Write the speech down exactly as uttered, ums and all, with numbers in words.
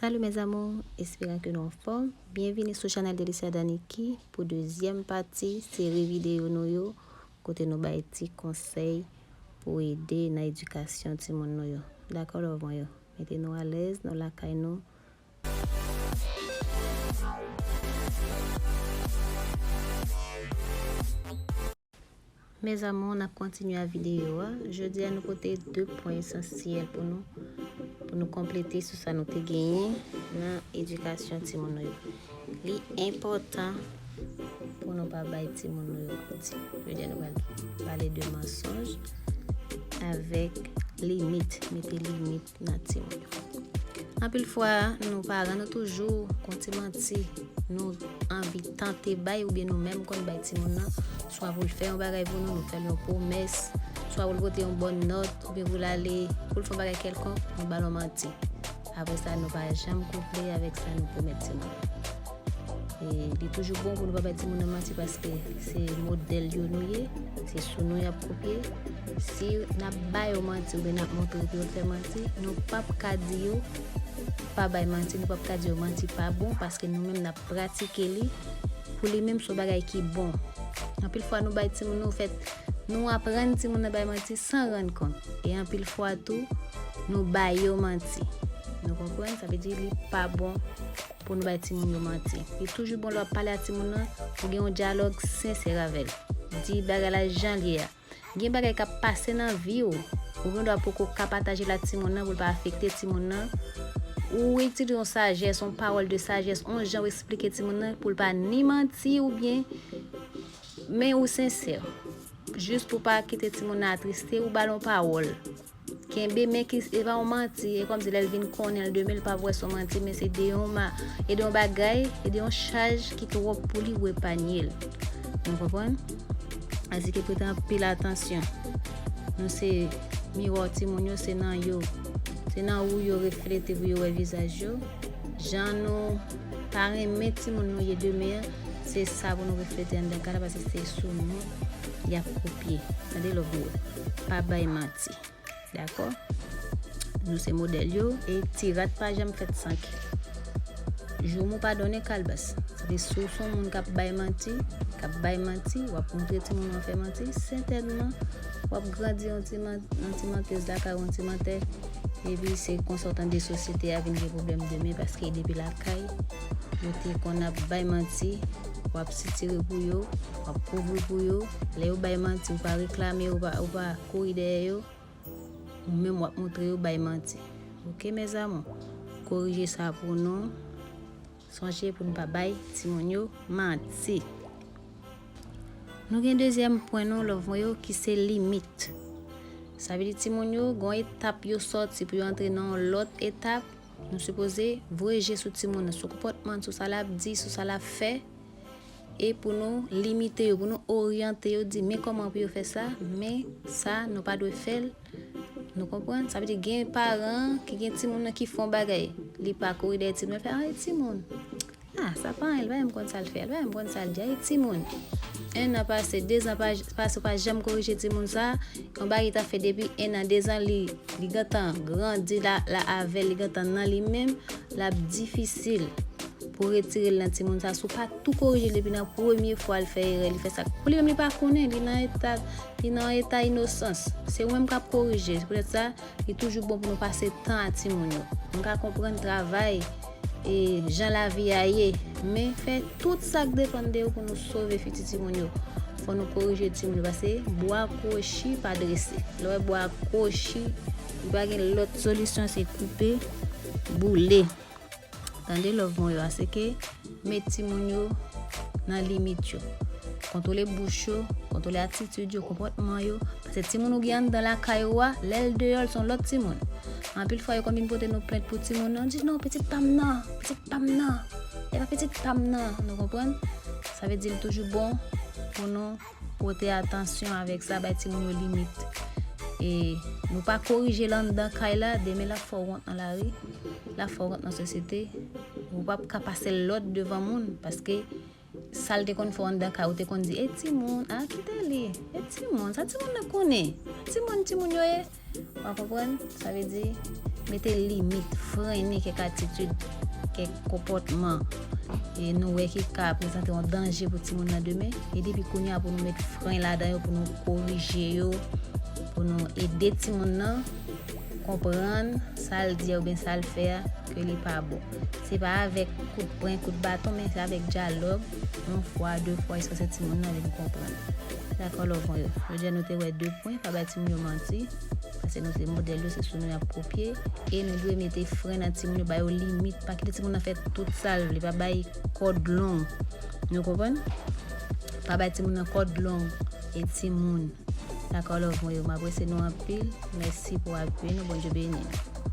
Salut mes amours, espérant que nou anfòm. Byenvini sou chanèl Delicia Daniki pou dezyèm pati seri videyo nou yo, kote nou bay ti konsèy pou ede nan edikasyon timoun nou yo. Dakò, love mwen yo? Mete nou alèz, nou lakay nou. Mes amours, n ap kontinye a videyo a. Jodi a, nou pote de pwen esansyèl pou nou, pou nou konplete sou sa nou te genyen nan edikasyon timoun nou yo. Li enpòtan pou nou pa bay timoun nou yo manti. Jodi a, nou pral pale de mansonj avèk limit, mete limit nan timoun yo. Anpil fwa, nou paran, nou toujou gon ti manti nou anvi tante bay, oubyen nou menm konn bay timoun nan, swa pou l fè yon bagay pou nou, nou fè l yon pwomès, swa pou l pote yon bòn nòt, oubyen pou l ale, pou l fè yon bagay kèlkonk, nou ba l yon manti. Apre sa, nou pa janm konpli avèk sa nou pwomèt timoun nan. E li toujou bon pou nou pa bay timoun nan manti, paske se modèl yo nou ye, se sou nou y ap kopye. Si n ap ba yo manti oubyen n ap montre pou yo fè manti, nou p ap ka di yo pa bay manti, nou p ap ka di yo manti pa bon, paske nou menm n ap pratike li pou li menm se yon bagay ki bon. Anpil fwa nou bay timoun nou, fèt, nou aprann timoun nan bay manti san rann kont. E anpil fwa tou, nou ba yo manti. Nou konprann? Sa vle di li pa bon pou nou bay timoun yo manti. Li toujou bon lè w ap pale a timoun nan, pou gen yon dyalòg sensè avè l. Di bagay la jan l ye a. Gen bagay k ap pase nan vi w, ou gen dwa poko ka pataje l ak timoun nan pou l pa afekte timoun nan. Ou itilize yon sajès, yon pawòl de sajès, yon jan w eksplike timoun nan pou l pa ni manti oubyen, men ou sensè. Jis pou pa kite timoun nan atriste, ou ba l yon pawòl. Kenbe, men ki, e pa yon manti, e kòmsi lè l vin konnen l demen, l p ap wè se yon manti, men se de yon ma, e de yon bagay, e de yon chaj ki twòp pou li, ou epanye l. Nou konprann? Asike prete anpil atansyon. Nou se miwa timoun yo, se nan yo, se nan ou yo reflete pou yo wè vizaj yo. Jan nou pa renmen timoun nou ye demen an, se sa pou nou reflete anndan kay la, paske se sou nou y ap kopye. Tande, love mwen yo. Pa bay manti. Dakò? Nou se modèl yo, e ti rat pa janm fèt san ke. Joumou pa donnen kalbas. Sa vle di, si w se yon moun k ap bay manti, k ap bay manti, w ap montre timoun w ap fè manti, sètènman, w ap grandi yon ti man-, yon ti mantèz lakay, yon ti mantè, epi se konsa w tande sosyete a vin gen pwoblèm demen, paske depi lakay, yo te konn ap bay manti, w ap sitire pou yo, w ap kouvri pou yo. Lè yo bay manti, ou pa reklame, ou pa, ou pa kouri dèyè yo. Ou menm w ap montre yo bay manti. Oke, mes amours? Korije sa pou nou. Sonje pou nou pa bay timoun yo manti. Nou gen dezyèm pwen nou, love mwen yo, ki se limit. Sa vle di timoun yo, gon etap yo sòti pou yo antre nan yon lòt etap. Nou sipoze voye je sou timoun nan, sou konpòtman l, sou sa l ap di, sou sa l ap fè. E pou nou limite yo, pou nou oryante yo, di men kòman pou yo fè sa, men sa, nou pa dwe fè l. Nou konprann? Sa vle di gen paran ki gen timoun nan ki fè yon bagay, li pa kouri dèyè timoun, li fè, "Ay, timoun. Ah, sa pa anyen, li pa menm konn sa l fè, li pa menm konn sa l di, ay, timoun." En an pase, de zan pa, pase, ou pa janm korije timoun sa, yon bagay li t ap fè depi en an, de zan, li, li gentan grandi la, la avè l, li gentan nan li menm, l ap difisil pou retire l nan timoun sa, si w pa tou korije l depi nan premye fwa l fè erè, li fè sa. Pou li menm, li pa konnen, li nan eta, li nan eta inosans. Se ou menm k ap korije. Se poutèt sa, li toujou bon pou nou pase tan a timoun yo. Nou ka konprann travay, e jan lavi a ye, men fè tout sa k depann de ou pou nou sove fiti timoun yo. Fò nou korije timoun yo, paske bwa kwochi pa drese. Lè w wè bwa kwochi, li pa gen lòt solisyon, se koupe, boule. Tande, love mwen yo, aseke met timoun yo nan limit yo. Kontwole bouch yo, kontwole atitid yo, konpòtman yo. Paske timoun ou gen anndan lakay ou a, lè l deyò, l se yon lòt timoun. Anpil fwa, yo konn vin pote nou plent pou timoun nan, di, "Non, pitit pa m nan, pitit pa m nan, e pa pitit pa m nan." Nou konprann? Sa vle di l toujou bon pou nou pote atansyon avèk sa, bay timoun yo limit. E nou pa korije l anndan kay la, demen l ap fè w wont nan lari, l ap fè w wont nan sosyete. Ou p ap ka pase l lòd devan moun, paske sa l te konn fè w anndan kay, ou te konn di, "E timoun, a, kite li, e timoun, sa timoun nan konnen, timoun, timoun yo ye." W ap konprann? Sa vle di, Mete limit, frennen kèk atitid, kèk konpòtman e nou wè ki ka prezante yon danje pou timoun nan demen. E depi kounye a pou nou met fren ladan yo, pou nou korije yo, pou nou ede timoun nan konprann sa l di a oubyen sa l fè a, ke li pa bon. Se pa avèk kout pwen, kout baton, men se avèk dyalòg, yon fwa, de fwa, jiskaske timoun nan vin konprann. Dakò, love mwen yo. Jodi a nou te wè de pwen, pa bay timoun yo manti, paske nou se modèl yo, se sou nou y ap kopye. E nou dwe mete fren nan timoun yo, ba yo limit, pa kite timoun nan fè tout sa l vle, pa bay kòd long. Nou konprann? Pa bay timoun nan kòd long e timoun. Dakò, love mwen yo, m apresye nou anpil. Mèsi pou apiye nou. Bondye beni nou.